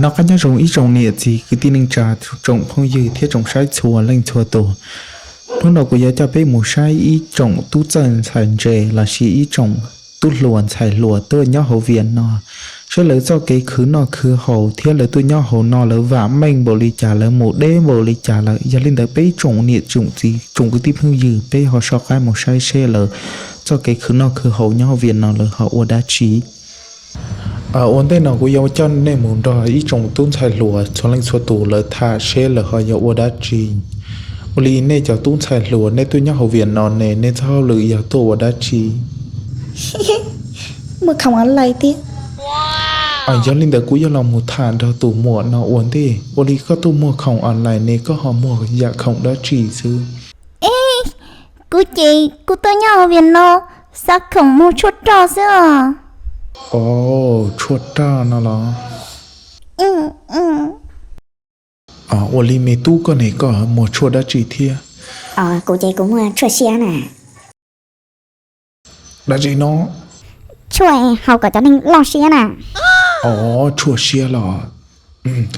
Noj qab nyob zoo ib tsoom niam txiv kwv tij neej tsa, tsoom phooj ywg thiab tsoom saib txhua leej txhua tus. Hnub no kuv yuav coj peb mus saib ib tsoom tub txawj ntxhais ntse lossis ib tsoom tub hluas ntxhais hluas tuaj nyob hauv Vias no, saib lawv txoj kev khwv noj khwv haus thiab lawv tuaj nyob hauv no lawv vam meej npaum li cas, lawv mus deb npaum li cas lawm. Yog li ntawd peb tsoom niam tsoom txiv tsoom kwv tij phooj ywg peb ho soj qab mus saib seb lawv txoj kev khwv noj khwv haus nyob hauv Vias no lawv ho ua dab tsi. Ua ntej no kuv yuav coj nej mus nrog ib tsoom tub ntxhais hluas txhua leej txhua tus lawv tham seb lawv ho yog ua dab tsi. Ua li nej cov tub ntxhais hluas nej tuaj nyob hauv Vias no ne, nej txoj hauj lwm yog tuaj ua dab tsi? Muag khoom online thiab. Yog li ntawd kuv yuav los mus tham nrog tus muam no ua ntej. Ua li koj tuaj muag khoom online ne, koj ho muag yam khoom dab tsi xwb? Kuv ces kuv tuaj nyob hauv Vias no xav khoom muag tshuaj roj xwb os. Os, tshuaj roj no los? Ua li me tub koj ne, koj muag tshuaj dab tsi thiab? Kuv ces kuv muag tshuaj siab na. Dab tsi no? Tshuaj haus kom cov neeg loj siab na. Os, tshuaj siab los?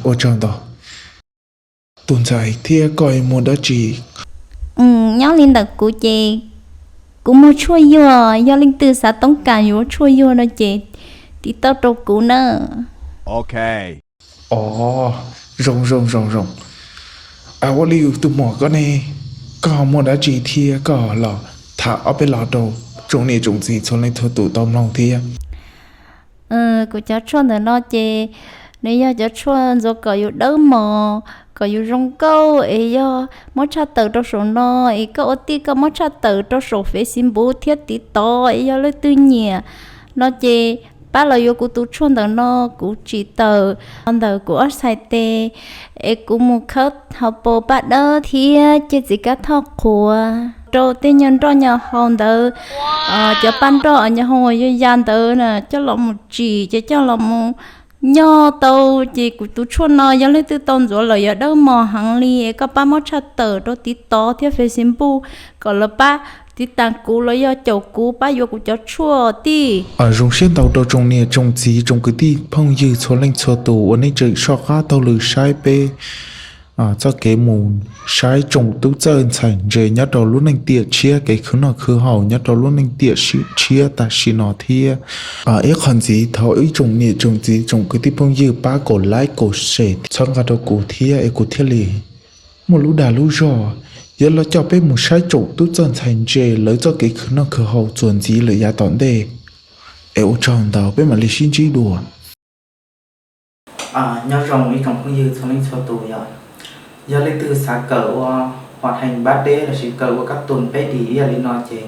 Ua tsaug ntau. Tus ntxhais thiab koj muag dab tsi? Nyob li ntawm kuv ces kuv muag tshuaj yuag, yog leej twg xav toob kas yuav tshuaj yuag no ces tiv tauj rau kuv na. Os, zoo zoo zoo zoo. Ua li tus muam koj ne, koj muag dab tsi thiab koj los tham ob peb lo rau tsoom niam tsoom txiv txhua leej txhua tus tau mloog thiab. Kuv cov tshuaj ntawm no ces nws yog cov tshuaj ntxuav kom yus dawb mos, kom yus zoo nkauj es yog muab tshaj tawm rau saum no es koj ua tij koj muab tshaj tawm rau saum Facebook thiab TikTok es yog leej twg nyiam no ces pab los yuav kuv tus tshuaj ntawm no, kuv tsim tawm ntawm kuv ob txhais tes es kuv mus khawb hauv paus paj dawb thiab ceg txiv kab thoj qhuav rau tej nyuag nroj nyuag haus ntawd, cov paj nroj nyuag haus uas yuag ya ntawd na coj los mus tsim ces coj los mus nyoj tau. Ces kuv tus tshuaj no yog leej twg tau ntxuav lawm yuav dawb mos heev li es koj pab muab tshaj tawm rau TikTok thiab Facebook kom lawv pab tiv tas kuv los yog caum kuv pab yuav kuv cov tshuaj tij. Zoo siab ntau rau tsoom niam tsoom txiv tsoom kwv tij phooj ywg txhua leej txhua tus uas nej tseem soj qab taug lw saib peb txoj kev mus saib tsoom tub txawj ntxhais ntse nyob rau lub neej tiam tshiab, kev khwv noj khwv haus nyob rau lub neej tiam tshiab tam sim no thiab. Ib qho ntxiv thov ib tsoom niam tsoom txiv tsoom kwv tij phooj ywg pab kaum like kaum share txhawb nqa rau kuv thiab es kuv thiaj li muaj lub dag lub zog yuav los coj peb mus saib tsoom tub txawj ntxhais ntse lawv txoj kev khwv noj khwv haus txuas ntxiv lawm yav tom ntej. Es ua tsaug ntau, peb mam li sib ntsib dua. Nyob zoo ib tsoom phooj ywg txhua leej txhua tus yom. Yog leej twg xav kawm ua hua hees npab deb lossis kawm ua kab tus peb dim ib yam li no ces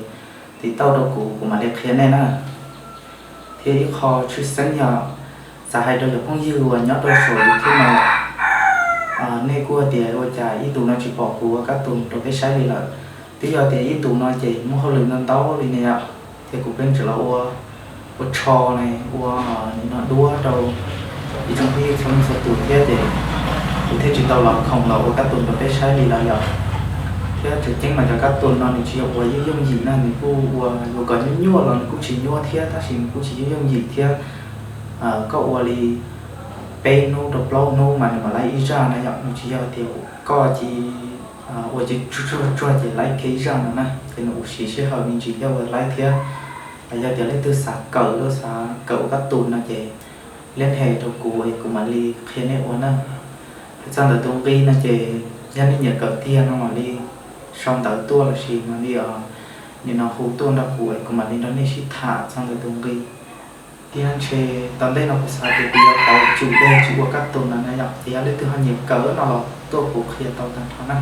tiv tauj rau kuv, kuv mam li qhia nej na. Thiab ib qho tshwj xeeb yog xav hais rau cov phooj ywg uas nyob rau saum YouTube no, nej kuj tias ua cas ib tug no tsis pom kuv ua kab tus rau peb saib li lawm. Twb yog tias ib tug no ces muaj hauj lwm ntau ntau li ne yom, ces kuv pheej tseem los ua, ua tsho ne, ua nim no duab rau ib tsoom phooj ywg txhua leej txhua tus thiab ces kuv thiaj tsis tau los khoom los ua kab tus rau peb saib li lawm yom. Thiab tseem ceeb mas cov kab tus no nws tsis yog ua yooj yooj yim na, nws kuj ua yuav kom nyuaj nyuaj los nws kuj tsis nyuaj thiab, tab sis nws kuj tsis yooj yooj yim thiab. Koj ua li peb hnub rau plaub hnub mas nws mam laib ib zaj na yom, nws tsis yog tias koj cia ua ces tsuag tsuag tsuag ces laib kiag ib zaj no na, ces nws ua siv sij hawm me ntsis thiab ua laib thiab. Yog tias leej twg xav kawm lub xav kawm ua kab tus no ces liab nhe rau kuv es kuv mam li qhia nej ua na. Txog ntawm tus nqi no ces yog nej nyiam kawm tiag no mam li sau ntawv tuaj lossis mam li nim no hu tuaj nrog kuv es kuv mam li nrog nej sib tham txog ntawm tus nqi. Tiam sis ntshe tom ntej no kuv xav tias kuv yuav tau tsum dej tsis ua kab tus no na yom, ces yog leej twg ho nyiam kawm no los tuaj kuv qhia tau tag nrho na.